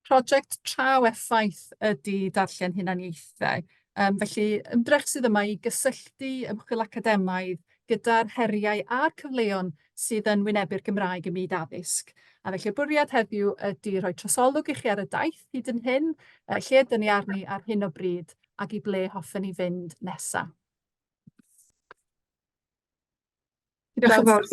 Prosiect traw effaith ydy darllen hunaniaethau. Felly, ymdrech sydd yma i gysylltu ymchwil academaidd gyda'r heriau a'r cyfleon sydd yn wynebu'r Gymraeg ym myd addysg. A felly'r bwriad heddiw ydy rhoi trosolwg i chi ar y daith hyd yn hyn, lle ydyn ni arni ar hyn o bryd ac i ble hoffen ni fynd nesaf. Diolch yn fawr.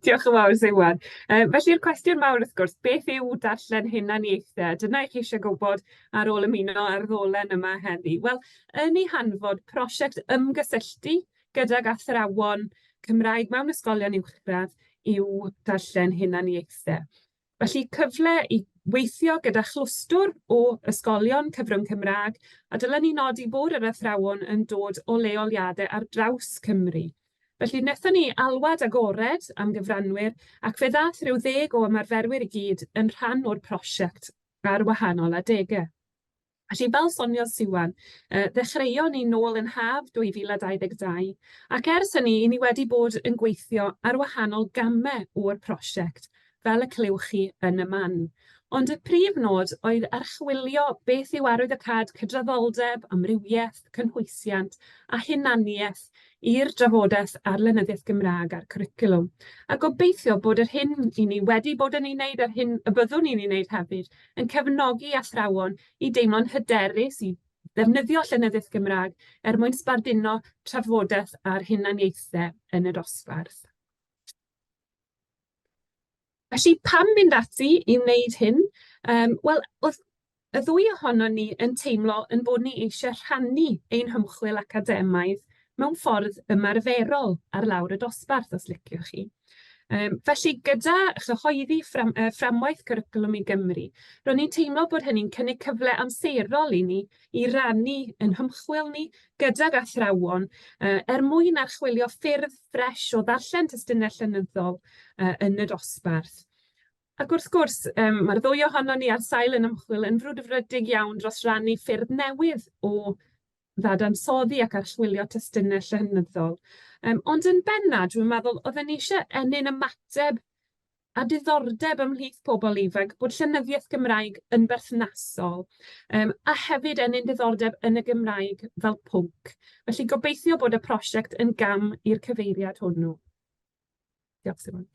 Diolch yn fawr, Siwan. Felly'r cwestiwn mawr, wrth gwrs, beth yw darllen hunaniaethau? Dyna i chi eisiau gwybod ar ôl ymuno â'r ddolen yma heddi. Wel, yn ei hanfod, prosiect ymgysylltu gydag athrawon Cymraeg mewn ysgolion uwchradd yw darllen hunaniaethau. Felly, cyfle i weithio gyda chlwstwr o ysgolion cyfrwng Cymraeg, a dylen ni nodi bod yr athrawon yn dod o leoliadau ar draws Cymru. Felly, wnaethon ni alwad agored am gyfranwyr, ac fe ddaeth rhyw ddeg o ymarferwyr i gyd yn rhan o'r prosiect ar wahanol adegau. Felly, fel soniodd Siwan, ddechreuon ni nôl yn haf 2022, ac ers hynny, 'y ni wedi bod yn gweithio ar wahanol gamau o'r prosiect, fel y clywch chi yn y man. Ond y prif nod oedd archwilio beth yw arwyddocâd cydraddoldeb, amrywiaeth, cynhwysiant a hunaniaeth i'r drafodaeth ar lenyddiaeth Gymraeg a'r cwricwlwm. A gobeithio bod yr hyn 'y ni wedi bod yn ei wneud a'r hyn y byddwn ni'n ei wneud hefyd yn cefnogi athrawon i deimlo'n hyderus i ddefnyddio llenyddiaeth Gymraeg er mwyn sbarduno trafodaeth ar hunaniaethau yn y dosbarth. Felly, pam mynd ati i wneud hyn? Wel, oedd y ddwy ohonon ni yn teimlo ein bod ni eisiau rhannu ein hymchwil academaidd mewn ffordd ymarferol ar lawr y dosbarth, os liciwch chi. Felly, gyda chyhoeddi fframwaith Cwricwlwm i Gymru, ro'n i'n teimlo bod hynny'n cynnig cyfle amserol i ni i rannu ein hymchwil ni gydag athrawon er mwyn archwilio ffyrdd ffresh o ddarllen testunau llenyddol yn y dosbarth. Ac wrth gwrs, mae'r ddwy ohonon ni ar sail ein ymchwil yn frwdfrydig iawn dros rannu ffyrdd newydd o ddadansoddi ac archwilio testunau llenyddol. Ond yn benna, dwi'n meddwl, oedden ni isie ennyn ymateb a diddordeb ymhlith pobl ifanc bod llenyddiaeth Gymraeg yn berthnasol, a hefyd ennyn diddordeb yn y Gymraeg fel pwnc. Felly gobeithio bod y prosiect yn gam i'r cyfeiriad hwnnw. Diolch, Simon.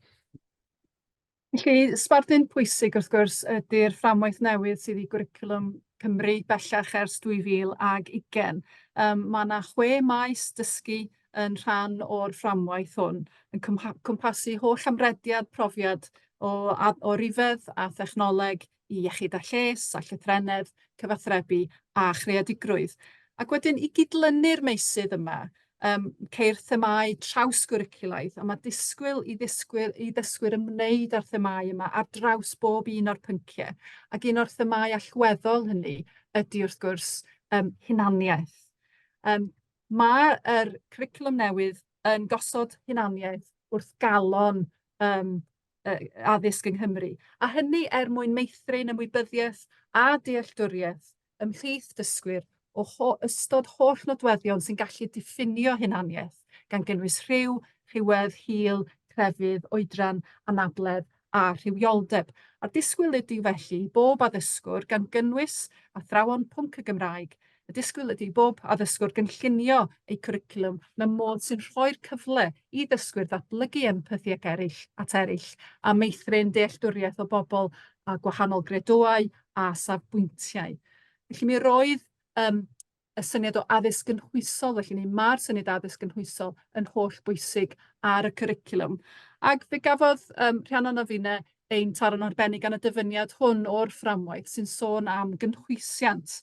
Felly, sbardun pwysig wrth gwrs ydy'r fframwaith newydd sydd i gwricwlwm Cymru bellach ers 2020. Ma' 'na 6 maes dysgu yn rhan o'r fframwaith hwn, yn cwmpasu holl amrediad profiad o o rifedd a thechnoleg i iechyd a lles a llythrennedd, cyfathrebu a chreadigrwydd. Ac wedyn i gydlynu'r meysydd yma, ceir themâu trawsgwricwlaidd, a ma' disgwyl i ddisgwyl i ddysgwyr ymwneud â'r themâu yma ar draws bob un o'r pynciau. Ac un o'r themâu allweddol hynny ydy, wrth gwrs, hunaniaeth. Ma' yr cwricwlwm newydd yn gosod hunaniaeth wrth galon addysg yng Nghymru, a hynny er mwyn meithrin ymwybyddiaeth a dealltwriaeth ymhlith dysgwyr o ystod holl nodweddion sy'n gallu diffinio hunaniaeth, gan gynnwys rhyw, rhywedd, hil, crefydd, oedran, anabledd a rhywioldeb. A'r disgwyl ydy felly i bob addysgwr, gan gynnwys athrawon pwnc y Gymraeg, y disgwyl ydy i bob addysgwr gynllunio eu cwricwlwm mewn modd sy'n rhoi'r cyfle i ddysgwyr ddatblygu empathi ac eraill at eraill a meithrin dealltwriaeth o bobl â gwahanol gredoau a safbwyntiau. Felly mi roedd y syniad o addysg gynhwysol, felly neu ma'r syniad addysg gynhwysol yn holl bwysig ar y cwricwlwm. Ac fe gafodd Rhiannon a finne ein taro'n arbennig gan y dyfyniad hwn o'r fframwaith sy'n sôn am gynhwysiant.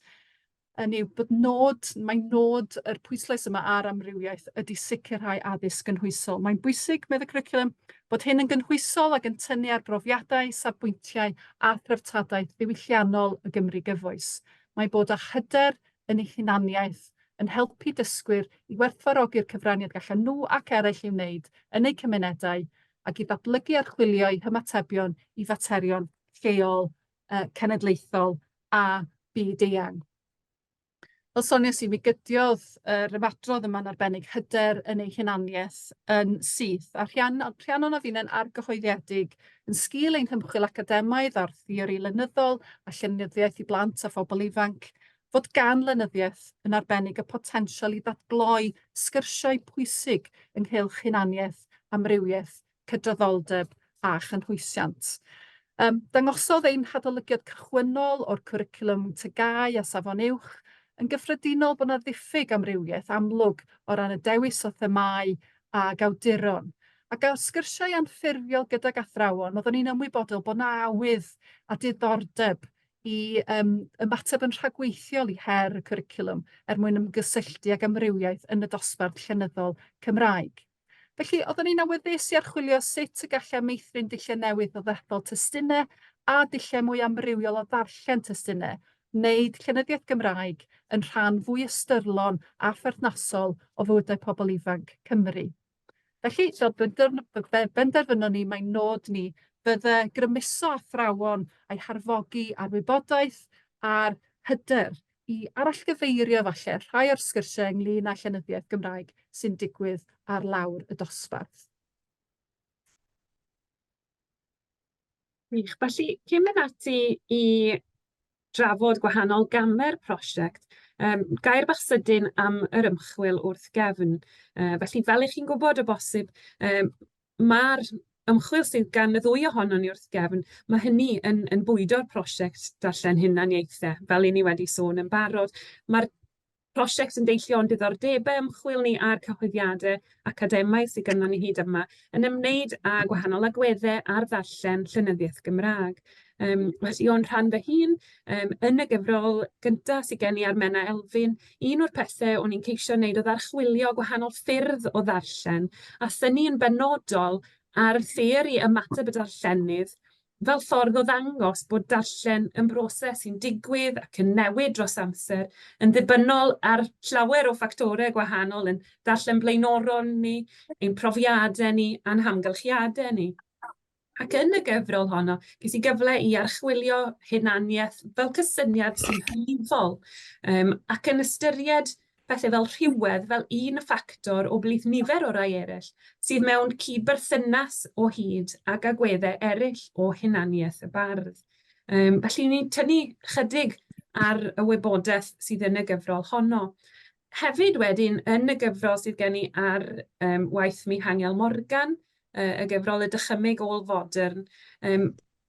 Hynny yw bod nod, mae nod yr pwyslais yma ar amrywiaeth ydy sicrhau addysg gynhwysol. Mae'n bwysig, medd y cwricwlwm, bod hyn yn gynhwysol ac yn tynnu ar brofiadau, safbwyntiau a threftadaeth ddiwylliannol y Gymru gyfoes. Mae bod â hyder yn eu hunaniaeth yn helpu dysgwyr i werthfawrogi'r cyfraniad gallan nhw ac eraill ei wneud yn eu cymunedau ac i ddatblygu archwilio eu hymatebion i faterion lleol, cenedlaethol a byd-eang. Fel soniais i, mi gydiodd yr ymadrodd yma'n arbennig, hyder yn ei hunaniaeth, yn syth, a Rhiannon, Rhiannon a finnau'n argyhoeddiedig yn sgil ein hymchwil academaidd ar theori lenyddol a llenyddiaeth i blant a phobl ifanc, fod gan lenyddiaeth yn arbennig y potensial i ddatgloi sgyrsiau pwysig ynghylch hunaniaeth, amrywiaeth, cydraddoldeb a chynhwysiant. Dangosodd ein hadolygiad cychwynnol o'r cwricwlwm TGAU a Safon Uwch yn gyffredinol bod 'na ddiffyg amrywiaeth amlwg o ran y dewis o themâu ag awduron. Ac ar sgyrsiau anffurfiol gydag athrawon, oeddwn i'n ymwybodol bod 'na awydd a diddordeb i ymateb yn rhagweithiol i her y cwricwlwm er mwyn ymgysylltu ag amrywiaeth yn y dosbarth llenyddol Cymraeg. Felly, oeddwn i'n awyddus i archwilio sut y gallai meithrin dulliau newydd o ddethol testunau a dulliau mwy amrywiol o ddarllen testunau wneud llenyddiaeth Gymraeg yn rhan fwy ystyrlon a pherthnasol o fywydau pobl ifanc Cymru. Felly, fel benderfynon ni mai nod ni fydde grymuso athrawon a'u harfogi â'r wybodaeth a'r hyder i arallgyfeirio falle rhai o'r sgyrsiau ynglyn â llenyddiaeth Gymraeg sy'n digwydd ar lawr y dosbarth. Gwych. Felly, cyn mynd ati i drafod gwahanol gamau'r prosiect, gair bach sydyn am yr ymchwil wrth gefn. Felly, fel 'y chi'n gwybod o bosib, ma'r ymchwil sydd gan y ddwy ohonon ni wrth gefn, ma' hynny yn yn bwydo'r prosiect darllen hunaniaethau, fel 'y ni wedi sôn yn barod. Ma'r prosiect yn deillio o'n diddordebau ymchwil ni a'r cyhoeddiadau academaidd sydd gynnon ni hyd yma yn ymwneud â gwahanol agweddau ar ddarllen llenyddiaeth Gymraeg. Felly o'n rhan fy hun, yn y gyfrol gynta sy gen i ar Menna Elfyn, un o'r pethe o'n i'n ceisio wneud oedd archwilio gwahanol ffyrdd o ddarllen, a thynnu yn benodol ar theori ymateb y darllenydd fel ffordd o ddangos bod darllen yn broses sy'n digwydd ac yn newid dros amser, yn ddibynnol ar llawer o ffactorau gwahanol, yn darllen blaenorol ni, ein profiadau ni a'n hamgylchiadau ni. Ac yn y gyfrol honno, ges i gyfle i archwilio hunaniaeth fel cysyniad sy'n hylifol, ac yn ystyried pethau fel rhywedd fel un ffactor o blith nifer o rai eraill sydd mewn cydberthynas o hyd ag agweddau eraill o hunaniaeth y bardd. Felly, ni'n tynnu chydig ar y wybodaeth sydd yn y gyfrol honno. Hefyd wedyn, yn y gyfrol sydd gen i ar waith Mihangel Morgan, y gyfrol Y Dychymyg Ôl-fodern,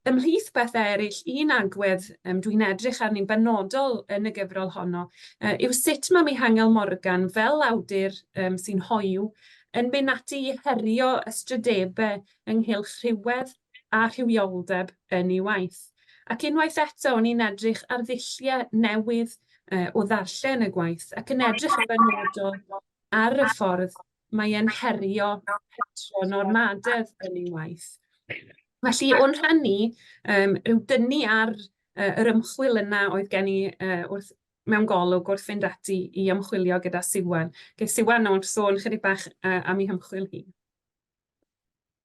ymhlith pethau eraill, un agwedd dwi'n edrych arni'n benodol yn y gyfrol honno yw sut mae Mihangel Morgan, fel awdur sy'n hoyw, yn mynd ati i herio ystrydebau ynghylch rhywedd a rhywioldeb yn ei waith. Ac unwaith eto, o'n i'n edrych ar ddulliau newydd o ddarllen y gwaith ac yn edrych yn benodol ar y ffordd mae e'n herio heteronormadedd yn ei waith. Felly, o'n rhan ni, ryw dynnu ar yr ymchwil yna oedd gen i wrth, mewn golwg wrth fynd ati i ymchwilio gyda Siwan. Geith Siwan nawr sôn chydig bach am ei hymchwil hi.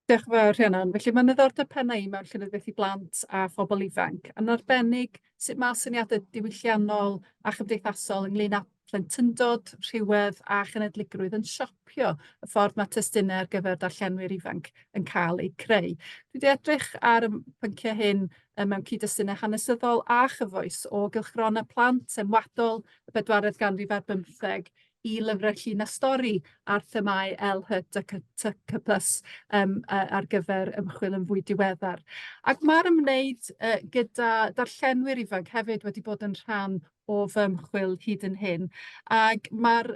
Diolch yn fawr, Rhiannon. Felly, mae'n niddordeb penna i mewn llenyddiaeth i blant a phobl ifanc, yn arbennig sut mae syniadau diwylliannol a chymdeithasol ynglyn â phlentyndod, rhywedd a chenedligrwydd yn siapio y ffordd mae testunau ar gyfer darllenwyr ifanc yn cael eu creu. Dwi 'di edrych ar y pynciau hyn mewn cyd-destunau hanesyddol a chyfoes o gylchgronau plant enwadol y bedwaredd ganrif ar bymtheg i lyfrau llun a stori ar themâu L H D C T C plus ar gyfer ymchwil yn fwy diweddar. Ac mae'r ymwneud gyda darllenwyr ifanc hefyd wedi bod yn rhan o fy ymchwil hyd yn hyn. Ac mae'r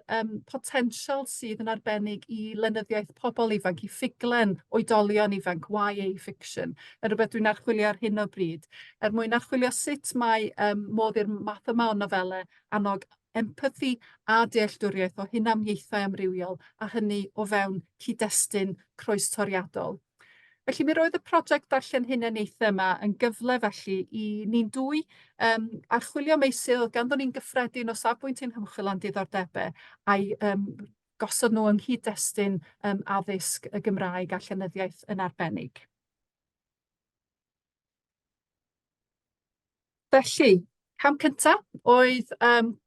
potensial sydd yn arbennig i lenyddiaeth pobl ifanc, i ffuglen oedolion ifanc, YA fiction, yn rhywbeth dwi'n archwilio ar hyn o bryd, er mwyn archwilio sut mae modd i'r math yma o nofelau annog empathi a dealltwriaeth o hunaniaethau amrywiol, a hynny o fewn cyd-destun croestoriadol. Felly mi roedd y prosiect Darllen Hunaniaethau yma yn gyfle felly i ni'n dwy archwilio meysydd oedd ganddon ni'n gyffredin o safbwynt ein hymchwil a'n diddordebau, a'i gosod nhw yng nghyd-destun addysg y Gymraeg a llenyddiaeth yn arbennig. Felly, Cam cynta oedd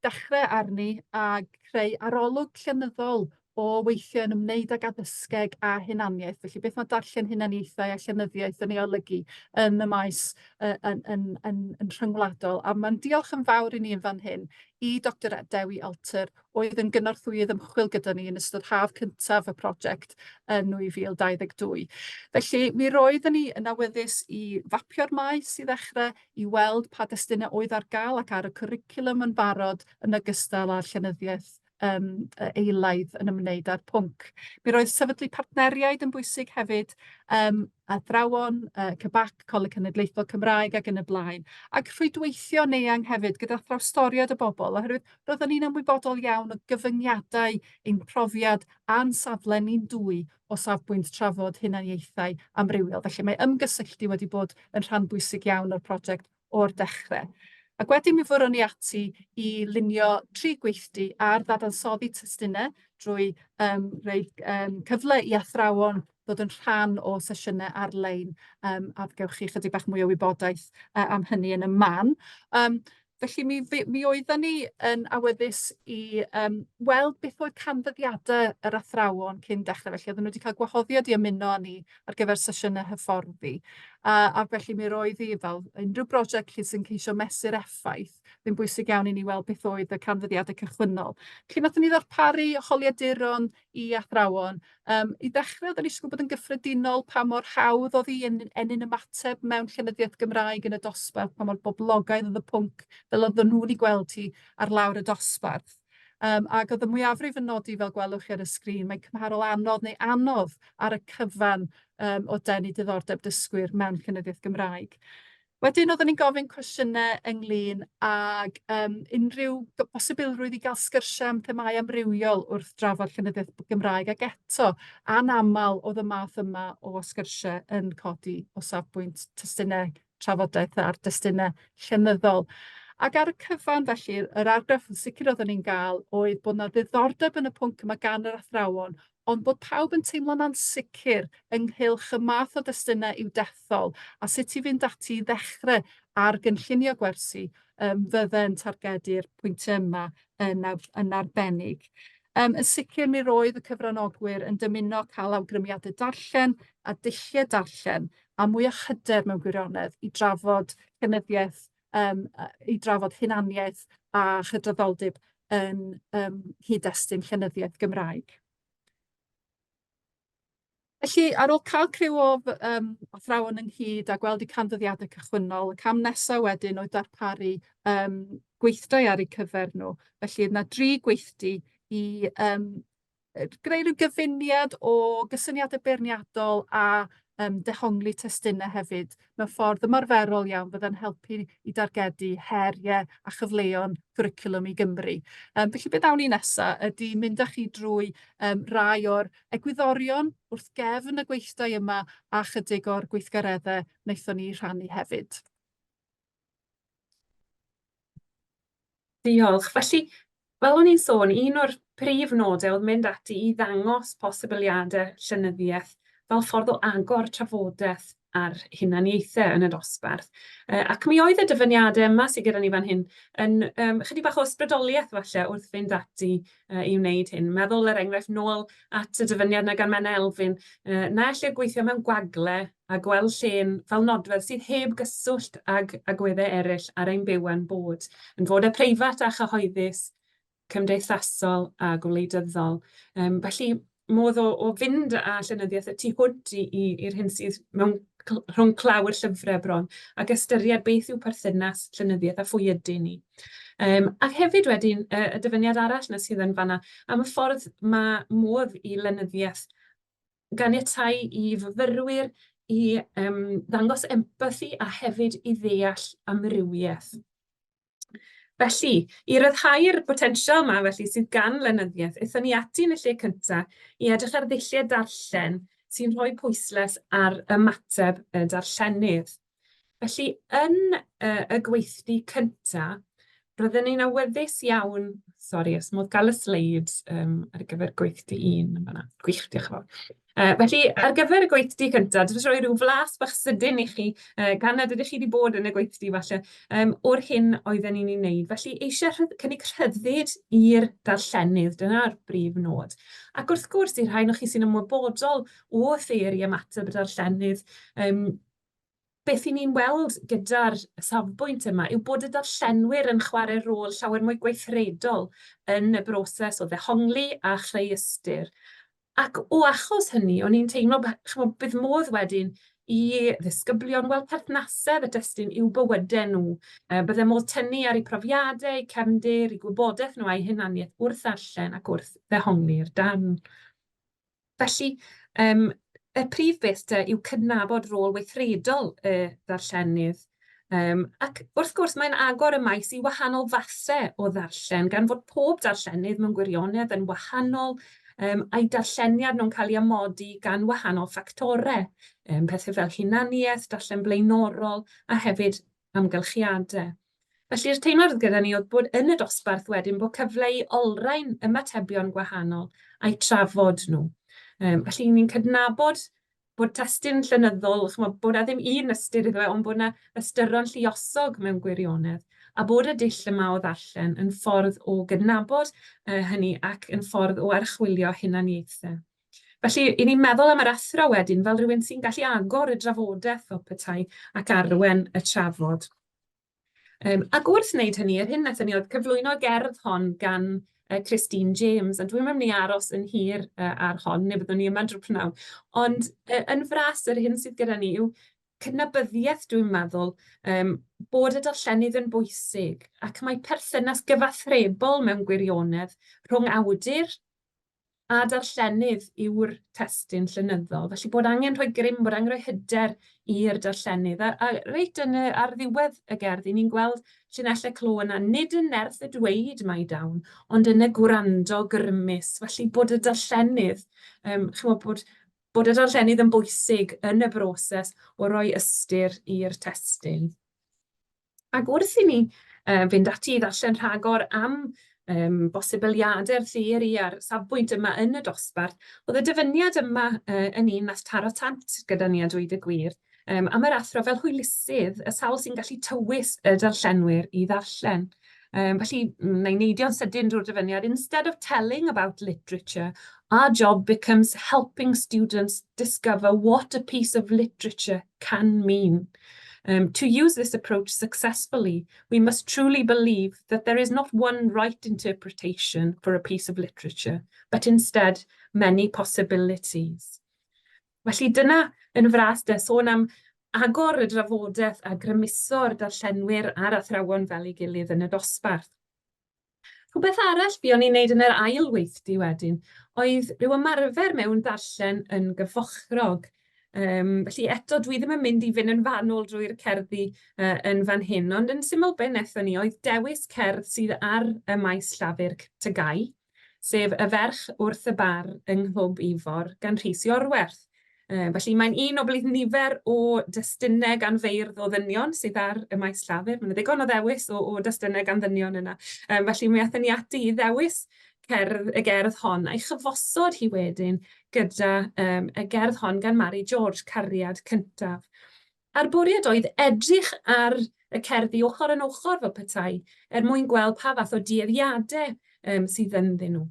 dechrau arni a creu arolwg llenyddol o weithiau yn ymwneud ag addysgeg a hunaniaeth. Felly beth mae darllen hunaniaethau a llenyddiaeth yn ei olygu yn y maes yn yn yn yn rhyngwladol. A mae'n diolch yn fawr i ni yn fan hyn i Doctor Dewi Alter oedd yn gynorthwyydd ymchwil gyda ni yn ystod haf cyntaf y prosiect yn 2022. Felly mi roedden ni yn awyddus i fapio'r maes i ddechrau, i weld pa destunau oedd ar gael ac ar y cwricwlwm yn barod, yn ogystal â'r llenyddiaeth eilaidd yn ymwneud â'r pwnc. Mi roedd sefydlu partneriaid yn bwysig hefyd, athrawon, CBAC, Coleg Cenedlaethol Cymraeg ac yn y blaen, ac rhwydweithio'n eang hefyd gyda thrawstoriad y bobl, oherwydd roeddwn ni'n ymwybodol iawn o gyfyngiadau ein profiad a'n safle ni'n dwy o safbwynt trafod hunaniaethau amrywiol. Felly mae ymgysylltu wedi bod yn rhan bwysig iawn o'r prosiect o'r dechrau. Ac wedyn mi fwrwn ni ati i lunio 3 gweithdy ar ddadansoddi testunau drwy roi cyfle i athrawon ddod yn rhan o sesiynau ar-lein, a gewch chi chydig bach mwy o wybodaeth am hynny yn y man. Felly mi mi oedden ni yn awyddus i weld beth oedd canfyddiadau yr athrawon cyn dechrau. Felly oedden nhw wedi cael gwahoddiad i ymuno â ni ar gyfer sesiynau hyfforddi. A felly mi roedd hi, fel unrhyw brosiect lle sy'n ceisio mesur effaith, ddim bwysig iawn i ni weld beth oedd y canfyddiadau cychwynnol. Felly wnaethon ni ddarparu holiaduron i athrawon. I ddechrau, oedden ni eisiau gwybod yn gyffredinol pa mor hawdd oedd hi ennyn ymateb mewn llenyddiaeth Gymraeg yn y dosbarth, pa mor boblogaidd oedd y pwnc, fel oedden nhw'n ei gweld hi ar lawr y dosbarth. Ac oedd y mwyafrif yn nodi, fel gwelwch chi ar y sgrin, mae'n cymharol anodd neu anodd ar y cyfan o denu diddordeb dysgwyr mewn llenyddiaeth Gymraeg. Wedyn oedden ni'n gofyn cwestiynau ynglyn ag unrhyw posibilrwydd i gael sgyrsiau am themâu amrywiol wrth drafod llenyddiaeth Gymraeg, ac eto, anaml oedd y math yma o sgyrsiau yn codi o safbwynt testunau trafodaeth ar destunau llenyddol. Ac ar y cyfan felly, yr argraff yn sicr oedden ni'n gael oedd bod 'na ddiddordeb yn y pwnc yma gan yr athrawon, ond bod pawb yn teimlo'n ansicr ynghylch y math o destunau i'w dethol a sut i fynd ati i ddechrau ar gynllunio gwersi fydde'n targedu'r pwyntiau yma yn yn arbennig. Yn sicr mi roedd y cyfranogwyr yn dymuno cael awgrymiadau darllen a dulliau darllen a mwy o hyder mewn gwirionedd i drafod llenyddiaeth, i drafod hunaniaeth a chydraddoldeb yn nghyd-destun llenyddiaeth Gymraeg. Felly, ar ôl cael criw o athrawon ynghyd a gweld eu canfyddiadau cychwynnol, y cam nesaf wedyn oedd darparu gweithdai ar eu cyfer nhw. Felly, oedd 'na dri gweithdy i greu rhyw gyfuniad o gysyniadau beirniadol a dehongli testunau hefyd mewn ffordd ymarferol iawn fydda'n helpu i dargedu heriau a chyfleon Cwricwlwm i Gymru. Felly be wnawn ni nesa ydy mynd â chi drwy rai o'r egwyddorion wrth gefn y gweithdai yma a chydig o'r gweithgareddau wnaethon ni rhannu hefyd. Diolch. Felly, fel o'n i'n sôn, un o'r prif nodau oedd mynd ati i ddangos posibiliadau llenyddiaeth fel ffordd o agor trafodaeth ar hunaniaethau yn y dosbarth. Ac mi oedd y dyfyniadau yma sydd gyda ni fan hyn yn chydig bach o ysbrydoliaeth falle wrth fynd ati i wneud hyn. Meddwl, er enghraifft, nôl at y dyfyniad 'na gan Menna Elfyn, "Na ellir gweithio mewn gwagle a gweld llên fel nodwedd sydd heb gyswllt ag agweddau eraill ar ein byw a'n bod, yn fodau preifat a chyhoeddus, cymdeithasol a gwleidyddol." Felly, modd o fynd â llenyddiaeth y tu hwnt i'r hyn sydd mewn rhwng clawr llyfrau bron, ac ystyried beth yw perthynas llenyddiaeth a phwy ydyn ni. Ac hefyd wedyn, y dyfyniad arall 'na sydd yn fan'na, am y ffordd ma' modd i lenyddiaeth ganiatáu i fyfyrwyr i ddangos empathi a hefyd i ddeall amrywiaeth. Felly, i ryddhau'r potensial 'ma felly sydd gan lenyddiaeth, aethon ni ati yn y lle cynta i edrych ar ddulliau darllen sy'n rhoi pwyslais ar ymateb y darllenydd. Felly, yn y gweithdy cynta, Roedden ni'n awyddus iawn... Sori, oes modd gael y sleid ar gyfer gweithdy un yn fan'na? Gwych, diolch yn fawr. Felly, ar gyfer y gweithdy cynta, dwi jyst rhoi ryw flas bach sydyn i chi, gan nad ydych chi 'di bod yn y gweithdy falle, o'r hyn oedden ni'n ei wneud. Felly, eisiau cynnig rhyddid i'r darllenydd, dyna'r brif nod. Ac wrth gwrs, i'r rhai ohonoch chi sy'n ymwybodol o theori ymateb y darllenydd, beth 'y ni'n weld gyda'r safbwynt yma yw bod y darllenwyr yn chwarae rôl llawer mwy gweithredol yn y broses o ddehongli a chreu ystyr. Ac o achos hynny, o'n i'n teimlo, chimod, bydd modd wedyn i ddisgyblion weld perthnasedd y destun i'w bywydau nhw. Bydde modd tynnu ar eu profiadau, eu cefndir, eu gwybodaeth nhw a'u hunaniaeth wrth ddarllen ac wrth ddehongli'r darn. Felly, yym, y prif beth te yw cydnabod rôl weithredol y darllenydd. Ac wrth gwrs, mae'n agor y maes i wahanol fathau o ddarllen, gan fod pob darllenydd mewn gwirionedd yn wahanol, a'i darlleniad nhw'n cael ei amodi gan wahanol ffactorau, pethau fel hunaniaeth, darllen blaenorol, a hefyd amgylchiadau. Felly'r teimlad oedd gyda ni oedd bod yn y dosbarth wedyn bod cyfle i olrhain ymatebion gwahanol a'u trafod nhw. Felly ni'n cydnabod bod testun llenyddol, chimod, bod 'na ddim un ystyr iddo fe, ond bod 'na ystyron lluosog mewn gwirionedd, a bod y dull yma o ddarllen yn ffordd o gydnabod hynny ac yn ffordd o archwilio hunaniaethau. Felly, 'y ni'n meddwl am yr athro wedyn fel rhywun sy'n gallu agor y drafodaeth fel petai ac arwen y trafod. Ac wrth wneud hynny, yr hyn wnaethon ni oedd cyflwyno y gerdd hon gan Christine James, a dwi'm yn mynd i aros yn hir ar hon, neu byddwn ni yma drwy'r prynhawn. Ond yn fras, yr hyn sydd gyda ni yw cydnabyddiaeth, dwi'n meddwl, bod y darllenydd yn bwysig, ac mae perthynas gyfathrebol mewn gwirionedd rhwng awdur a darllenydd yw'r testun llenyddol. Felly bod angen rhoi grym, bod angen rhoi hyder i'r darllenydd. A reit yn y, ar ddiwedd y gerdd, 'y ni'n gweld llinellau clo yna, nid yn nerth y dweud mae dawn, ond yn y gwrando grymus. Felly bod y darllenydd, chimod, bod y darllenydd yn bwysig yn y broses o roi ystyr i'r testun. Ac wrth i ni fynd ati i ddarllen rhagor am bosibiliadau'r theori a'r safbwynt yma yn y dosbarth, oedd y dyfyniad yma yn un wnaeth taro tant gyda ni a dweud y gwir, am yr athro fel hwylusydd, y sawl sy'n gallu tywys y darllenwyr i ddarllen. Felly, wna i neidio'n sydyn drwy'r dyfyniad. "Instead of telling about literature, our job becomes helping students discover what a piece of literature can mean. To use this approach successfully, we must truly believe that there is not one right interpretation for a piece of literature, but instead many possibilities." Felly dyna yn fras de, sôn am agor y drafodaeth a grymuso'r darllenwyr a'r athrawon fel ei gilydd yn y dosbarth. Rhywbeth arall fuon ni'n wneud yn yr ail weithdy wedyn oedd rhyw ymarfer mewn darllen yn gyfochrog. Felly eto, dwi ddim yn mynd i fynd yn fanwl drwy'r cerddi yn fan hyn, ond yn syml be wnaethon ni oedd dewis cerdd sydd ar y maes llafur TGAU, sef Y Ferch Wrth y Bar yng Nghlwb Ifor gan Rhys Iorwerth. Felly mae'n un o blith nifer o destunau gan feirdd o ddynion sydd ar y maes llafur. Mae 'na ddigon o ddewis o destunau gan ddynion yna. Felly mi aethon ni ati i ddewis cerdd, y gerdd hon a'i chyfosod hi wedyn gyda y gerdd hon gan Mari George, Cariad Cyntaf. A'r bwriad oedd edrych ar y cerddi ochr yn ochr fel petai, er mwyn gweld pa fath o dueddiadau sydd ynddyn nhw.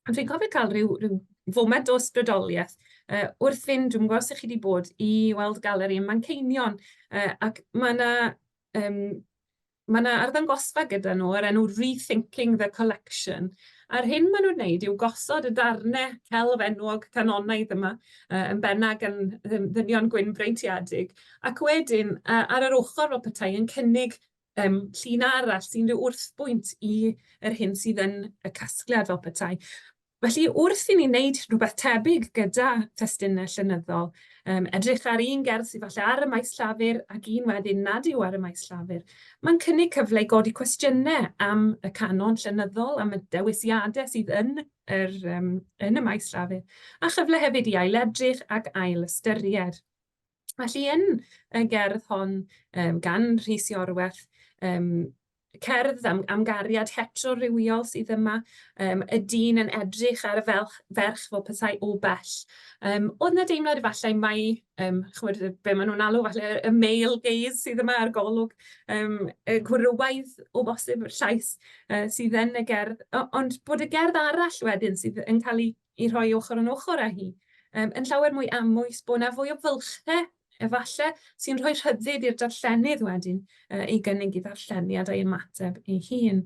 A dwi'n cofio cael rhyw ryw foment o ysbrydoliaeth wrth fynd, dwi'm yn gwybod os 'y chi 'di bod, i weld galeri ym Manceinion, ac ma' 'na ma' 'na arddangosfa gyda nhw o'r enw Rethinking the Collection, a'r hyn maen nhw'n wneud yw gosod y darnau celf enwog canonaidd yma, yn benna gan ddynion gwyn breintiedig, ac wedyn ar yr ochr fel petai yn cynnig llun arall sy'n rhyw wrthbwynt i yr hyn sydd yn y casgliad fel petai. Felly, wrth i ni wneud rhywbeth tebyg gyda testunau llenyddol, edrych ar un gerdd sydd falle ar y maes llafur ac un wedyn nad yw ar y maes llafur, mae'n cynnig cyfle i godi cwestiynau am y canon llenyddol, am y dewisiadau sydd yn yr, yn y maes llafur, a chyfle hefyd i ailedrych ac ailystyried. Felly yn y gerdd hon gan Rhys Iorwerth, Cerdd am am gariad heterorywiol sydd yma, y dyn yn edrych ar y felch ferch fel petai o bell. Oedd 'na deimlad efallai mai, chimod, be maen nhw'n alw falle y male gaze sydd yma a'r golwg y gwrywaidd o bosib, y llais sydd yn y gerdd. Ond bod y gerdd arall wedyn sydd yn cael ei ei rhoi ochr yn ochr â hi, yn llawer mwy amwys, bod 'na fwy o fylchau efallai, sy'n rhoi rhyddid i'r darllenydd wedyn i gynnig ei ddarlleniad a'i ymateb ei hun.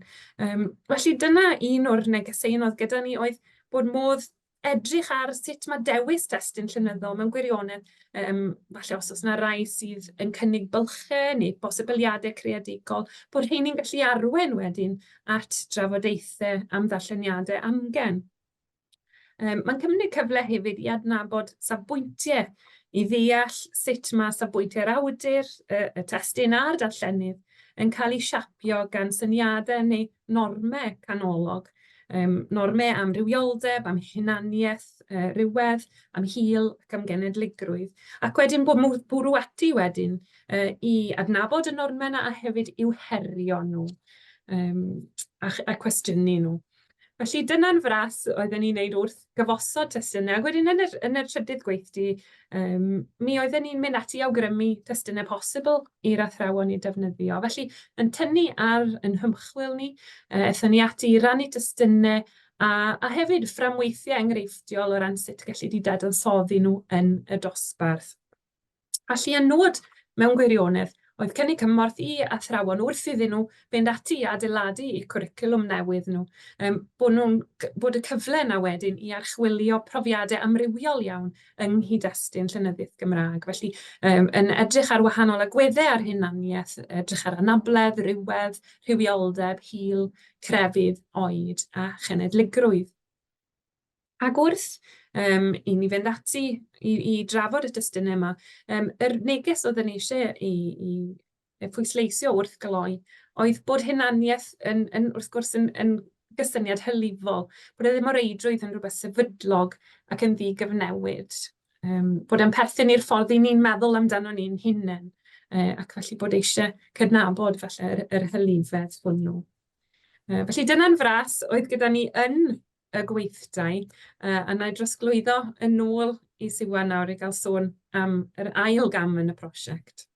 Felly dyna un o'r negeseuon oedd gyda ni, oedd bod modd edrych ar sut mae dewis testun llenyddol mewn gwirionedd, falle os oes 'na rai sydd yn cynnig bylchau neu bosibiliadau creadigol, bod rheini'n gallu arwain wedyn at drafodaethau am ddarlleniadau amgen. Mae'n cymryd cyfle hefyd i adnabod safbwyntiau, i ddeall sut mae safbwyntiau'r awdur, y y testun a'r darllenydd yn cael eu siapio gan syniadau neu normau canolog, normau am rywioldeb, am hunaniaeth, rhywedd, am hil ac am genedligrwydd. Ac wedyn bod modd bwrw ati wedyn i adnabod y normau 'na a hefyd i'w herio nhw a a cwestiynu nhw. Felly dyna'n fras oedden ni'n wneud wrth gyfosod testunau. Ac wedyn yn yr yn yr trydydd gweithdy, mi oedden ni'n mynd ati i awgrymu testunau posibl i'r athrawon eu defnyddio. Felly, yn tynnu ar ein hymchwil ni, aethon ni ati i rannu testunau a a hefyd fframweithiau enghreifftiol o ran sut gellid eu dadansoddi nhw yn y dosbarth. Felly y nod mewn gwirionedd oedd cynnig cymorth i athrawon wrth iddyn nhw fynd ati i adeiladu eu cwricwlwm newydd nhw, bod nhw'n bod y cyfle yna wedyn i archwilio profiadau amrywiol iawn yng nghyd-destun llenyddiaeth Gymraeg. Felly yn edrych ar wahanol agweddau ar hunaniaeth, edrych ar anabledd, rhywedd, rhywioldeb, hil, crefydd, oed a chenedligrwydd. Ac wrth i ni fynd ati i i drafod y testunau yma, yr neges oedden ni isie ei ei ei phwysleisio wrth gloi oedd bod hunaniaeth yn yn wrth gwrs yn yn gysyniad hylifol, bod e ddim o reidrwydd yn rhywbeth sefydlog ac yn ddigyfnewid, bod e'n perthyn i'r ffordd 'y ni'n meddwl amdano ni'n hunain, ac felly bod eisie cydnabod falle yr yr hylifedd hwnnw. Felly dyna'n fras oedd gyda ni yn y gweithdai, a wna i drosglwyddo yn ôl i Siwan nawr i gael sôn am yr ail gam yn y prosiect.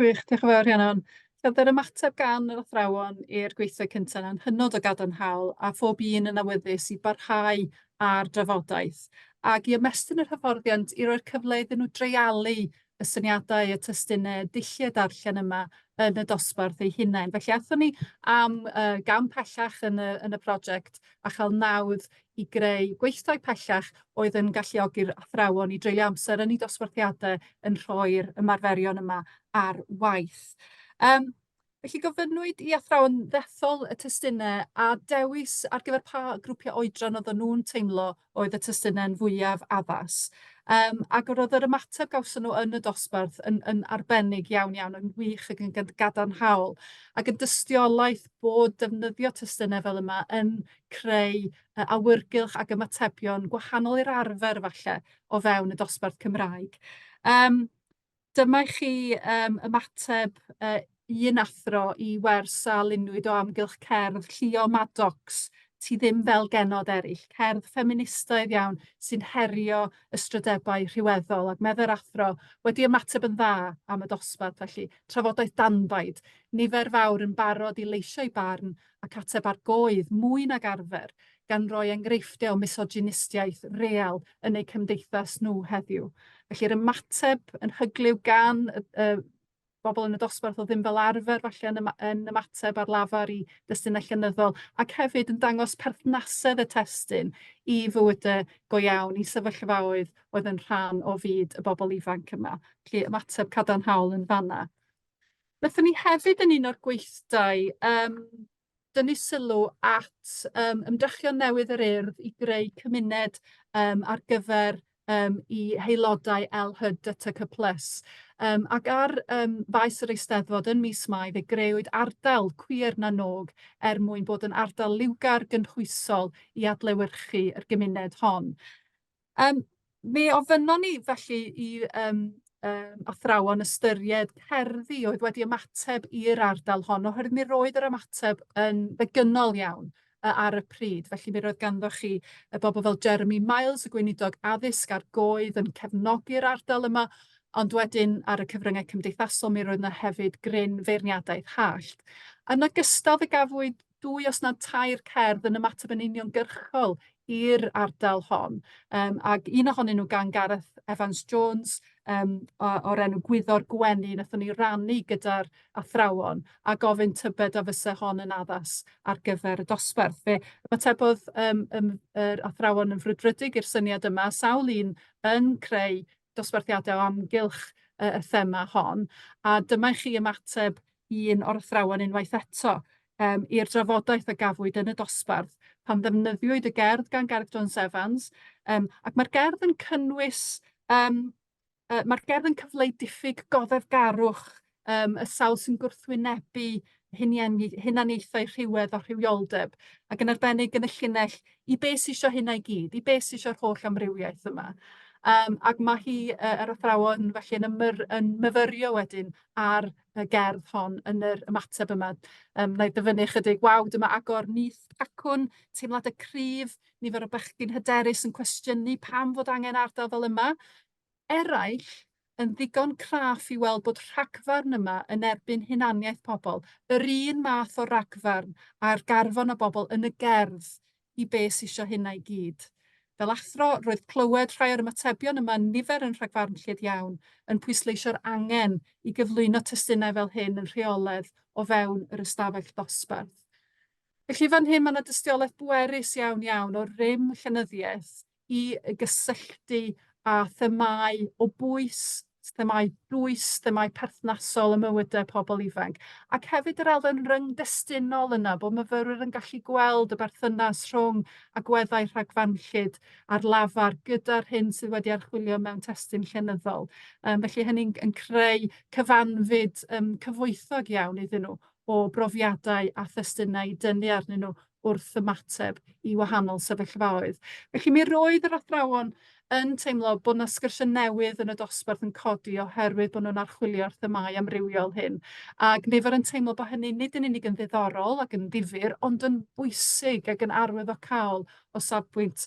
Gwych, diolch yn fawr Rhiannon. Roedd yr ymateb gan yr athrawon i'r gweithdai cyntaf yna'n hynod o gadarnhaol a phob un yn awyddus i barhau â'r drafodaeth ac i ymestyn yr hyfforddiant i roi'r cyfle iddyn nhw dreialu y syniadau, y testunau, y dulliau darllen yma yn y dosbarth eu hunain. Felly aethon ni am gam pellach yn y yn y prosiect a chael nawdd i greu gweithdai pellach oedd yn galluogi'r athrawon i dreulio amser yn eu dosbarthiadau yn rhoi'r ymarferion yma ar waith. Yym felly gofynnwyd i athrawon ddethol y testunau a dewis ar gyfer pa grwpiau oedran oedden nhw'n teimlo oedd y testunau'n fwyaf addas. Yym ac roedd yr ymateb gawson nhw yn y dosbarth yn yn arbennig iawn iawn, yn wych ac yn gadarnhaol, ac yn dystiolaeth bod defnyddio testunau fel yma yn creu awyrgylch ac ymatebion gwahanol i'r arfer falle o fewn y dosbarth Cymraeg. Yym Dyma i chi ymateb un athro i wers a luniwyd o amgylch cerdd Llio Maddox, Ti Ddim Fel Genod Eraill, cerdd ffeministaidd iawn sy'n herio ystrydebau rhyweddol, ac meddai'r athro wedi ymateb yn dda am y dosbarth, felly trafodaeth danbaid, nifer fawr yn barod i leisio'u barn ac ateb ar goedd mwy nag arfer, gan roi enghreifftiau o misogynistiaeth real yn eu cymdeithas nhw heddiw. Felly'r ymateb yn hyglyw gan y y bobl yn y dosbarth oedd ddim fel arfer falle yn yn ymateb ar lafar i destunau llenyddol, ac hefyd yn dangos perthnasedd y testun i fywydau go iawn, i sefyllfaoedd oedd yn rhan o fyd y bobl ifanc yma. Felly ymateb cadarnhaol yn fan'na. Wnaethon ni hefyd yn un o'r gweithdai dynnu sylw at ymdrechion newydd yr Urdd i greu cymuned ar gyfer eu haelodau LHDTC plus. Ac ar faes yr Eisteddfod yn mis Mai fe grëwyd ardal Cwiar na nÓg er mwyn bod yn ardal liwgar gynhwysol i adlewyrchu yr gymuned hon. Mi ofynnon ni felly i athrawon ystyried cerddi oedd wedi ymateb i'r ardal hon, oherwydd mi roedd yr ymateb yn begynnol iawn ar y pryd. Felly mi roedd ganddo chi y bobl fel Jeremy Miles, y gweinidog addysg a'r goedd yn cefnogi'r ardal yma, ond wedyn ar y cyfryngau cymdeithasol mi roedd yna hefyd gryn feirniadaeth hallt. Yn ogystal fe gafwyd 2 os nad 3 cerdd yn ymateb yn uniongyrchol i'r ardal hon, ac un ohonyn nhw gan Gareth Evans Jones o'r enw Gwyddor Gwenu, wnaethon ni rannu gyda'r athrawon a gofyn tybed a fysa hon yn addas ar gyfer y dosbarth. Fe ymatebodd yr athrawon yn frwdfrydig i'r syniad yma, sawl un yn creu dosbarthiadau o amgylch y thema hon, a dyma i chi ymateb un o'r athrawon unwaith eto i'r drafodaeth a gafwyd yn y dosbarth pan ddefnyddiwyd y gerdd gan Gareth Jones Evans, ac mae'r gerdd yn cynnwys, mae'r gerdd yn cyfleu diffyg goddefgarwch y sawl sy'n gwrthwynebu hunaniaethau rhywedd a rhywioldeb, ac yn arbennig yn y llinell "I be sy isio hynna i gyd? I be sy isio'r holl amrywiaeth yma?" Ac ma' hi, yr athrawon felly, yn yn myfyrio wedyn ar y gerdd hon yn yr ymateb yma. Wna i ddyfynnu ychydig, "Waw, dyma agor nyth cacwn, teimladau cryf, nifer o bechgyn hyderus yn cwestiynu pam fod angen ardal fel yma. Eraill yn ddigon craff i weld bod rhagfarn yma yn erbyn hunaniaeth pobl, yr un math o ragfarn a'r garfan o bobl yn y gerdd i be sy isio hynna i gyd. Fel athro, roedd clywed rhai o'r ymatebion yma, nifer yn rhagfarnllyd iawn, yn pwysleisio'r angen i gyflwyno testunau fel hyn yn rheolaidd o fewn yr ystafell ddosbarth. Felly fan hyn mae 'na dystiolaeth bwerus iawn iawn o rym llenyddiaeth i gysylltu â themâu o bwys, themâu dwys, themâu perthnasol ym mywydau pobl ifanc. Ac hefyd yr elfen ryngdestunol yna, bod myfyrwyr yn gallu gweld y berthynas rhwng agweddau rhagfarnllyd ar lafar gyda'r hyn sydd wedi archwilio mewn testun llenyddol. Felly hynny'n yn creu cyfanfyd cyfoethog iawn iddyn nhw o brofiadau a thestunau i dynnu arnyn nhw wrth ymateb i wahanol sefyllfaoedd. Felly mi roedd yr athrawon yn teimlo bod 'na sgyrsiau newydd yn y dosbarth yn codi oherwydd bod nhw'n archwilio'r themâu amrywiol hyn, ac nifer yn teimlo bod hynny nid yn unig yn ddiddorol ac yn ddifyr, ond yn bwysig ac yn arwyddocaol o safbwynt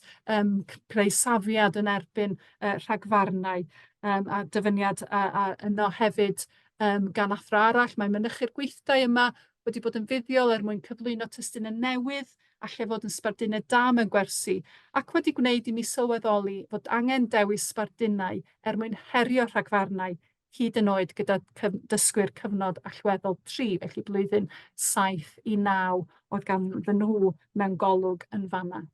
creu safiad yn erbyn rhagfarnau, a dyfyniad a yno hefyd gan athro arall. Mae mynychu'r gweithdai yma wedi bod yn fuddiol er mwyn cyflwyno testunau newydd allai fod yn sbardunau da mewn gwersi, ac wedi gwneud i mi sylweddoli fod angen dewis sbardunau er mwyn herio rhagfarnau, hyd yn oed gyda dysgwyr cyfnod allweddol 3, felly blwyddyn 7 i 9 oedd ganddyn nhw mewn golwg yn fan'na.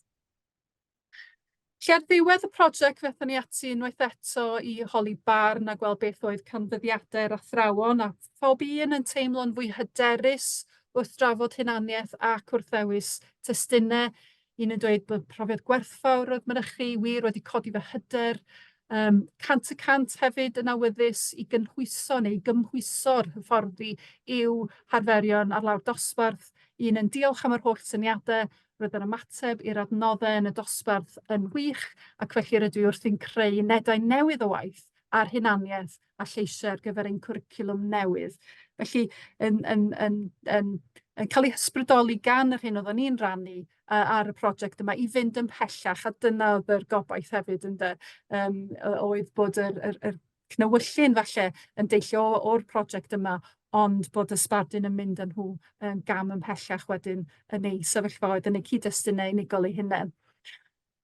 Felly ar ddiwedd y prosiect, fe aethon ni ati unwaith eto i holi barn a gweld beth oedd canfyddiadau'r athrawon, a phob un yn teimlo'n fwy hyderus wrth drafod hunaniaeth ac wrth ddewis testunau. Un yn dweud bod profiad gwerthfawr oedd mynychu, wir wedi codi fy hyder. 100% hefyd yn awyddus i gynhwyso neu i gymhwyso'r hyfforddi i'w harferion ar lawr dosbarth. Un yn diolch am yr holl syniadau, Roedd yr ymateb i'r adnoddau yn y dosbarth yn wych, ac felly rydw i wrthi'n creu unedau newydd o waith ar hunaniaeth a lleisiau ar gyfer ein cwricwlwm newydd. Felly, yn, yn, yn, yn, yn cael ei hysbrydoli gan yr hyn oeddwn ni'n rannu ar y prosiect yma i fynd ymhellach, a dyna oedd yr gobaith hefyd ynde, oedd bod yr cnewyllyn falle yn deillio o'r prosiect yma, ond bod y sbardun yn mynd â nhw gam ymhellach wedyn yn eu sefyllfaoedd, yn eu cyd-destunau unigol eu hunain.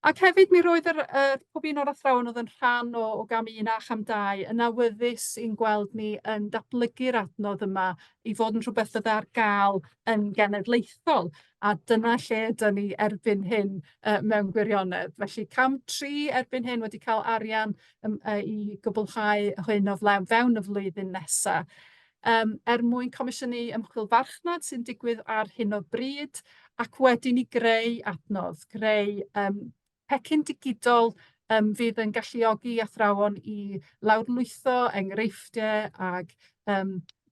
Ac hefyd mi roedd yr pob un o'r athrawon oedd yn rhan o gam 1 a cham 2 yn awyddus i'n gweld ni yn datblygu'r adnodd yma i fod yn rhywbeth fydde ar gael yn genedlaethol, a dyna lle ydyn ni erbyn hyn mewn gwirionedd. Felly cam 3 erbyn hyn wedi cael arian i gwblhau hyn o fewn y flwyddyn nesa. Er mwyn comisiynu ymchwil farchnad sy'n digwydd ar hyn o bryd, ac wedyn i greu adnodd, greu pecyn digidol fydd yn galluogi athrawon i lawrlwytho enghreifftiau ac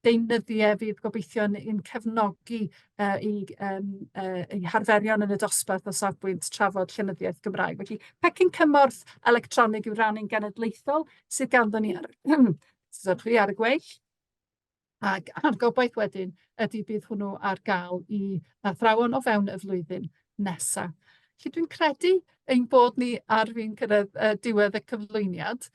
deunyddiau fydd gobeithio yn cefnogi eu harferion yn y dosbarth o safbwynt trafod llenyddiaeth Gymraeg. Felly, pecyn cymorth electronig i'w rannu'n genedlaethol sydd ganddon ni ar chi ar y gweill. Ac a'r gobaith wedyn ydy bydd hwnnw ar gael i athrawon o fewn y flwyddyn nesa. Felly dwi'n credu ein bod ni ar fin cyrraedd diwedd y cyflwyniad.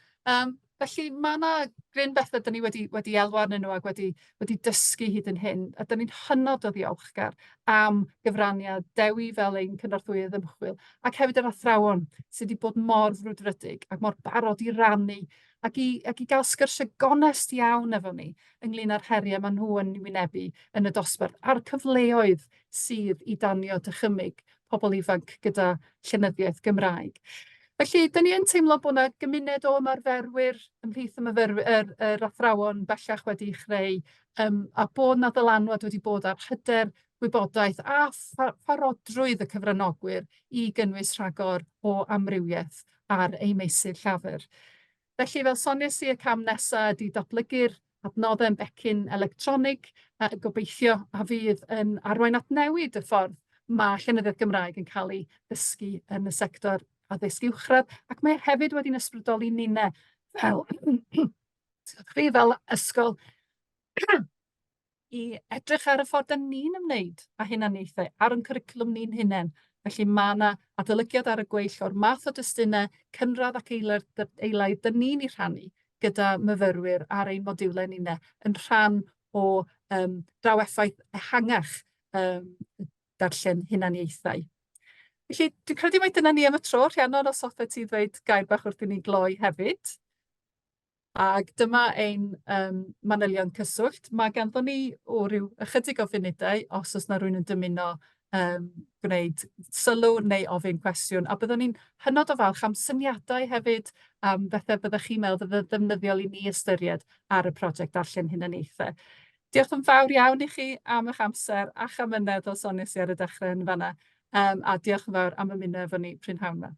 Felly ma' 'na gryn bethe dan ni wedi elwa arnyn nhw ac wedi dysgu hyd yn hyn, a dan ni'n hynod o ddiolchgar am gyfraniad Dewi fel ein cynorthwyydd ymchwil, ac hefyd yr athrawon sy 'di bod mor frwdfrydig ac mor barod i rannu ac i gael sgyrsiau gonest iawn efo ni ynglyn â'r heriau maen nhw yn wynebu yn y dosbarth, a'r cyfleoedd sydd i danio dychymyg pobl ifanc gyda llenyddiaeth Gymraeg. Felly, dan ni yn teimlo bod 'na gymuned o ymarferwyr ymhlith y myfyrwyr, yr athrawon bellach wedi'i chreu, a bod 'na ddylanwad wedi bod ar hyder, gwybodaeth a pharodrwydd y cyfranogwyr i gynnwys rhagor o amrywiaeth ar eu meysydd llafur. Felly, fel soniais i, y cam nesa ydy datblygu'r adnoddau yn becyn electronig, gobeithio a fydd yn arwain at newid y ffordd ma' llenyddiaeth Gymraeg yn cael ei ddysgu yn y sector addysg uwchradd, ac mae hefyd wedi'n ysbrydoli ninne fel chi, fel ysgol i edrych ar y ffordd dan ni'n ymwneud â hunaniaethau ar ein cwricwlwm ni'n hunain. Felly ma' 'na adolygiad ar y gweill o'r math o destunau cynradd ac eilaidd dan ni'n eu rhannu gyda myfyrwyr ar ein modiwlau ninne yn rhan o draw effaith ehangach darllen hunaniaethau. Felly dwi'n credu mai dyna ni am y tro. Rhiannon, os hoffet ti ddweud gair bach wrth i ni gloi hefyd. Ac dyma ein manylion cyswllt. Mae ganddon ni, o, ryw ychydig o funudau os oes 'na rywun yn dymuno gwneud sylw neu ofyn cwestiwn. A byddwn ni'n hynod o falch am syniadau hefyd, am bethau byddech chi'n meddwl fydd yn ddefnyddiol i ni ystyried ar y prosiect Darllen Hunaniaethau. Diolch yn fawr iawn i chi am eich amser a'ch amynedd, fel soniais i ar y dechrau yn fan'na, a diolch yn fawr am ymuno efo ni prynhawn 'ma.